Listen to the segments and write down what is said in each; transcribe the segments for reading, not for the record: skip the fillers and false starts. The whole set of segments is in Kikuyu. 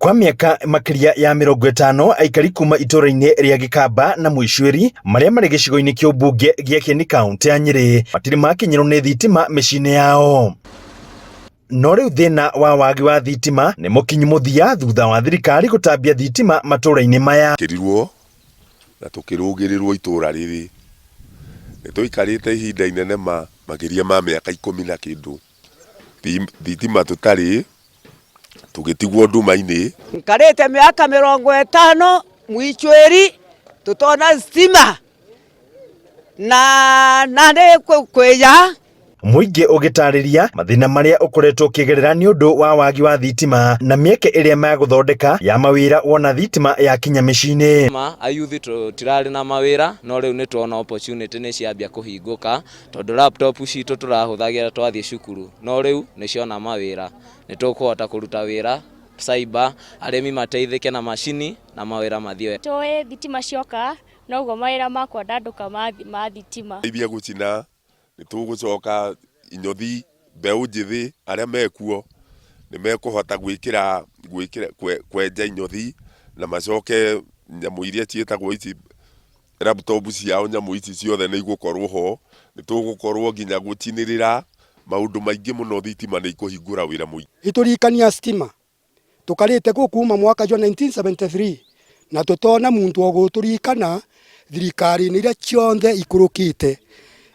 Kwa mĩaka makĩria ya 50 aikari kuma itũũra-inĩ rĩa Gĩkamba na Mũicwĩri marĩa marĩ gĩcigo-inĩ kĩa ũmbunge gĩa Kieni kaũntĩ ya Nyĩrĩ matirĩ makinyĩrwo nĩ thitima mĩciĩ-inĩ yao. No rĩu thĩna wa wagi wa thitima nĩ mũkinyu mũthia thutha wa thirikari gũtambia thitima matũũra-inĩ maya. Kĩrirwo na tũkĩrũgĩrĩrwo itũũra rĩrĩ. Nĩ tũikarĩte ihinda inene ma makĩria ma mĩaka ikũmi na kĩndũ thitima tũtarĩ, tũgĩtigwo nduma-inĩ. Nkarĩte mĩaka 50 Mwichweri tũtona stima na na nĩ kwĩya. Mũingĩ ũgĩtarĩria mathĩna marĩa ũkoretwo ũkĩgerera nĩ ũndũ wa wagi wa thitima na mĩeke ĩrĩa megũthondeka ya mawĩra wona thitima yakinya mĩciĩ-inĩ. Ma ayuthi tũtirarĩ na mawĩra no rĩu nĩ tuona opportunity nĩ ciambia kũhingũka tondũ laptop citũ tũrahũthagĩra twathiĩ cukuru no rĩu nĩ ciona mawĩra nĩ tũkũhota kũruta wĩra cyber arĩmi mateithĩke na macini na mawĩra mathiĩ. Tũĩ thitima cioka noguo mawĩra ma kwandandũka ma thitima. Teithia gũcina nĩ tũgũcoka inyothi mbeũ njĩthĩ arĩa mekuo nĩ mekũhota gwĩkĩra gwĩkĩra kwenja inyothi na macoke nyamũ iria ciĩtagwo ici laptop ciao nyamũ ici ciothe nĩ igũkorwo ho, nĩ tũgũkorwo nginya gũcinĩrĩra maũndũ maingĩ mũno thitima nĩ ikũhingũra wĩra mũingĩ. Itũrikania stima tukarite ku kuma mwaka jwa 1973 na tutona muntu oguturikana thirikari-inĩ iria cionthe ikurukite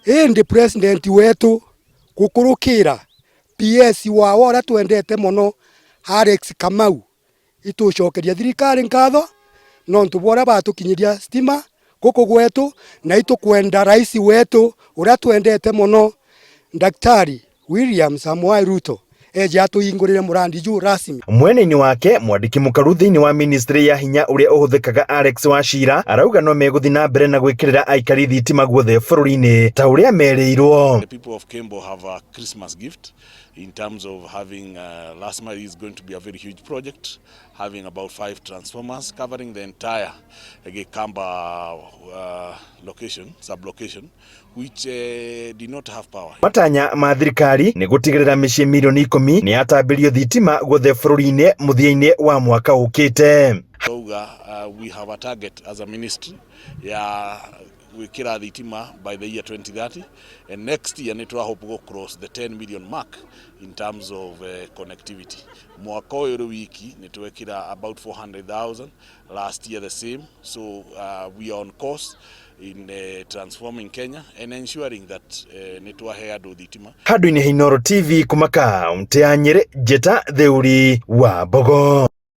indi president wetu gukurukira PS wao uria twendete muno Alex Kamau itucokeria thirikari nkatho nontu bwa uria batukinyiria stima guku gwetu na itukwenda rais wetu uria twendete muno Daktari William Samoei Ruto eje atuhingurire murandi juu rasmi. Mwena-inĩ wake mwandĩki mũkaru thĩinĩ wa ministry ya hinya ũrĩa ũhũthĩkaga Alex Wachira arauga no megũthiĩ na mbere na gwĩkĩrĩra aikari thitima guothe bũrũri-inĩ ta ũrĩa merĩirwo. The people of Kembo have a Christmas gift in terms of having last mile is going to be a very huge project, having about 5 transformers covering the entire Gikamba location, sub-location, which did not have power. Matanya ma thirikari nĩ gũtigĩrĩra mĩciĩ mirioni 10 nĩ yatambĩrio thitima guothe bũrũri-inĩ mũthia-inĩ wa mwaka ũkĩte. Twauga we have a target as a ministry ya gwikira thitima by the year 2030, and next year nĩ tũra hope go cross the 10 million mark in terms of connectivity. Mwaka ũyũ rĩu wiki nĩ twekĩra about 400,000, last year the same, so we are on course in transforming Kenya and ensuring that nĩ twahe andũ thitima. Handũ-inĩ ha Inooro TV kuma kaũntĩ ya Nyĩrĩ, Njĩta Theuri wa Mbogo.